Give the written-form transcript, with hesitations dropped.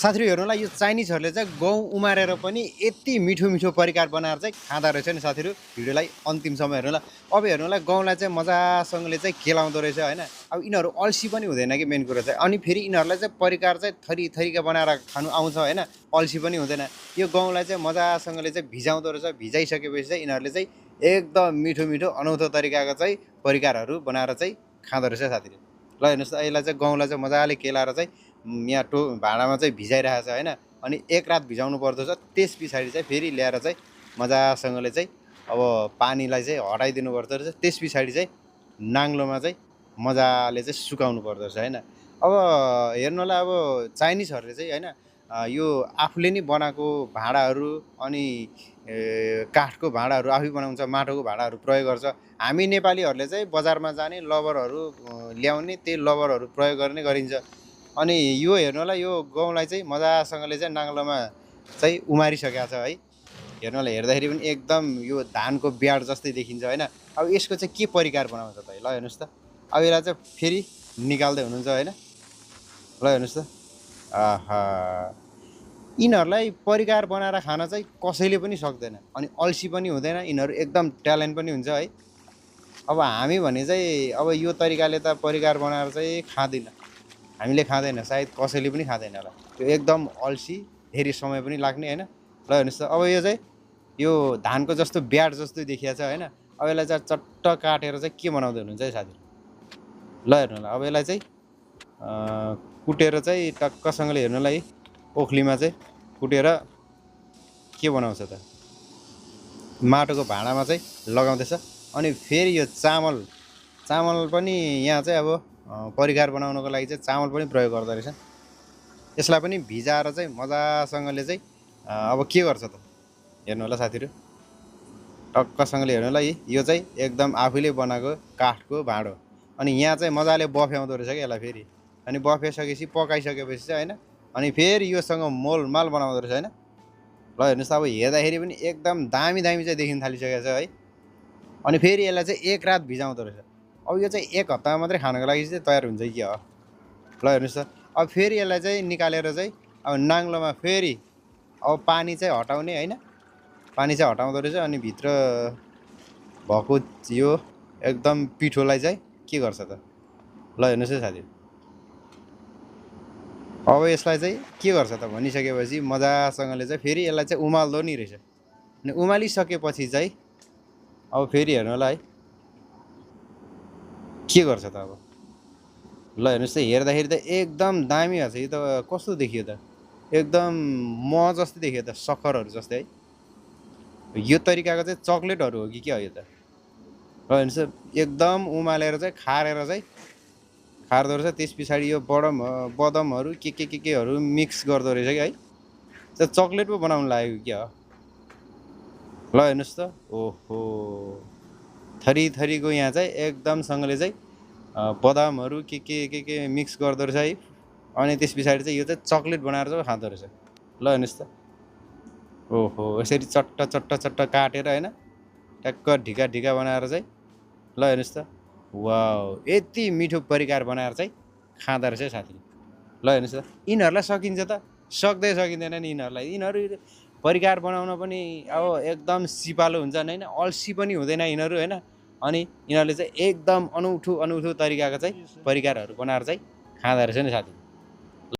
साथीहरु हेर्नुलाई यो चाइनिजहरुले चाहिँ गहुँ उमारेर पनि यति मिठो मिठो परिकार बनाएर चाहिँ खाँदा रहेछ नि साथीहरु। भिडियोलाई अन्तिमसम्म हेर्नुला। अब हेर्नुलाई गहुँलाई चाहिँ मजासँगले चाहिँ केलाउँदो रहेछ हैन। अब यिनीहरु अल्सी पनि हुँदैन कि मेन कुरा चाहिँ। अनि फेरि यिनीहरुलाई चाहिँ परिकार चाहिँ थरी थरीका बनाएर खानु आउँछ हैन। अल्सी पनि हुँदैन। यो गहुँलाई चाहिँ मजासँगले चाहिँ भिजाउँदो रहेछ। भिजाइसकेपछि चाहिँ यिनीहरुले चाहिँ एकदम मिठो मिठो अनौठो तरिकाको चाहिँ परिकारहरु बनाएर चाहिँ खाँदो रहेछ साथीहरु। ल हेर्नुस् त यसलाई चाहिँ गहुँलाई चाहिँ मजाले केलाएर चाहिँ यहाँ भाँडामा चाहिँ भिजाइरहेको छ हैन। अनि एक रात भिजाउनु पर्दछ। त्यसपछि चाहिँ फेरि ल्याएर चाहिँ मजासँगले चाहिँ अब पानीलाई चाहिँ हटाइदिनु पर्दो रहेछ। त्यसपछि चाहिँ नाङ्लोमा चाहिँ मजाले चाहिँ सुकाउनु पर्दो रहेछ हैन। अब हेर्नुलाई अब चाइनिजहरुले चाहिँ हैन यो आफूले नि बनाएको भाँडाहरु अनि काठको भाँडाहरु आफै बनाउँछ, माटोको भाँडाहरु प्रयोग गर्छ। हामी नेपालीहरुले चाहिँ बजारमा जाने लबरहरु ल्याउने त्यही लबरहरु प्रयोग गर्ने गरिन्छ। अनि यो हेर्नुलाई यो गहुँलाई चाहिँ मजासँगले चाहिँ नाङ्लोमा चाहिँ उमारिसकेको छ है। हेर्नुलाई हेर्दाखेरि पनि एकदम यो धानको ब्याड जस्तै देखिन्छ हैन। अब यसको चाहिँ के परिकार बनाउँछ त ल हेर्नुस् त। अब यसलाई चाहिँ फेरि निकाल्दै हुनुहुन्छ हैन। ल हेर्नुस् त। आहा यिनीहरुलाई परिकार बनाएर खान चाहिँ कसैले पनि सक्दैन। अनि अल्सी पनि हुँदैन। यिनीहरु एकदम ट्यालेन्ट पनि हुन्छ है। अब हामी भने चाहिँ अब यो तरिकाले त परिकार बनाएर चाहिँ खाँदैन। हामीले खाँदैन, सायद कसैले पनि खाँदैन होला। त्यो एकदम अल्सी, धेरै समय पनि लाग्ने हैन। ल हेर्नुस् त। अब यो चाहिँ यो धानको जस्तो ब्याड जस्तो देखिया छ हैन। अब यसलाई चाहिँ चट्ट काटेर चाहिँ के बनाउँदै हुनुहुन्छ है साथी। ल हेर्नु ल। अब यसलाई चाहिँ कुटेर चाहिँ टक्कसँगले हेर्नुलाई ओखलीमा चाहिँ कुटेर के बनाउँछ त माटोको भाँडामा चाहिँ लगाउँदैछ। अनि फेरि यो चामल पनि यहाँ चाहिँ अब परिकार बनाउनको लागि चाहिँ चामल पनि प्रयोग गर्दो रहेछ। यसलाई पनि भिजाएर चाहिँ मजासँगले चाहिँ अब के गर्छ त हेर्नु होला साथीहरु। टक्कसँगले हेर्नु होला। यो चाहिँ एकदम आफैले बनाएको काठको भाँडो। अनि यहाँ चाहिँ मजाले बफ्याउँदो रहेछ के यसलाई फेरि। अनि बफाइसकेपछि पकाइसकेपछि चाहिँ हैन। अनि फेरि योसँग मोलमाल बनाउँदो रहेछ हैन। ल हेर्नुस् त। अब हेर्दाखेरि पनि एकदम दामी दामी चाहिँ देखिन थालिसकेको छ है। अनि फेरि यसलाई चाहिँ एक रात भिजाउँदो रहेछ। अब यो चाहिँ एक हप्ता मात्रै खानको लागि चाहिँ तयार हुन्छ कि हो। ल हेर्नुस् त। अब फेरि यसलाई चाहिँ निकालेर चाहिँ अब नाङ्लोमा फेरि अब पानी चाहिँ हटाउने हैन। पानी चाहिँ हटाउँदो रहेछ। अनि भित्र भएको यो एकदम पिठोलाई चाहिँ के गर्छ त ल हेर्नुस् है साथी। अब यसलाई चाहिँ के गर्छ त भनिसकेपछि मजासँगले चाहिँ फेरि यसलाई चाहिँ उमाल्दो नि रहेछ। अनि उमालिसकेपछि चाहिँ अब फेरि हेर्नु होला है के गर्छ त अब। ल हेर्नुस् त। हेर्दाखेरि त एकदम दामी छ। यो त कस्तो देखियो त एकदम मह जस्तै देखियो त, सक्खरहरु जस्तै है। यो तरिकाको चाहिँ चकलेटहरु हो कि के हो यो त। ल हेर्नुस् त। एकदम उमालेर चाहिँ खारेर चाहिँ खार्दो रहेछ। त्यसपछि यो बदमहरु केहरु मिक्स गर्दो रहेछ कि है। त्यो चकलेट पो बनाउन लाग्यो के हो। ल हेर्नुस् त। ओहो थरी थरीको यहाँ चाहिँ एकदमसँगले चाहिँ बदामहरु के मिक्स गर्दो रहेछ है। अनि त्यसपछि चाहिँ यो चाहिँ चकलेट बनाएर चाहिँ खाँदो रहेछ। ल हेर्नुस् त। ओहो यसरी चट्ट चट्ट चट्ट काटेर हैन टक्क ढिका ढिका बनाएर चाहिँ ल हेर्नुस् त। वाउ यति मिठो परिकार बनाएर चाहिँ खाँदो रहेछ साथी। ल हेर्नुस् त। यिनीहरुलाई सकिन्छ त सक्दै सकिँदैन नि यिनीहरुलाई। यिनीहरु परिकार बनाउन पनि अब एकदम सिपालु हुन्छन् हैन। अल्सी पनि हुँदैन यिनीहरु हैन। अनि यिनीहरुले चाहिँ एकदम अनौठो तरिकाको चाहिँ परिकारहरु बनाएर चाहिँ खाँदो रहेछ नि साथी।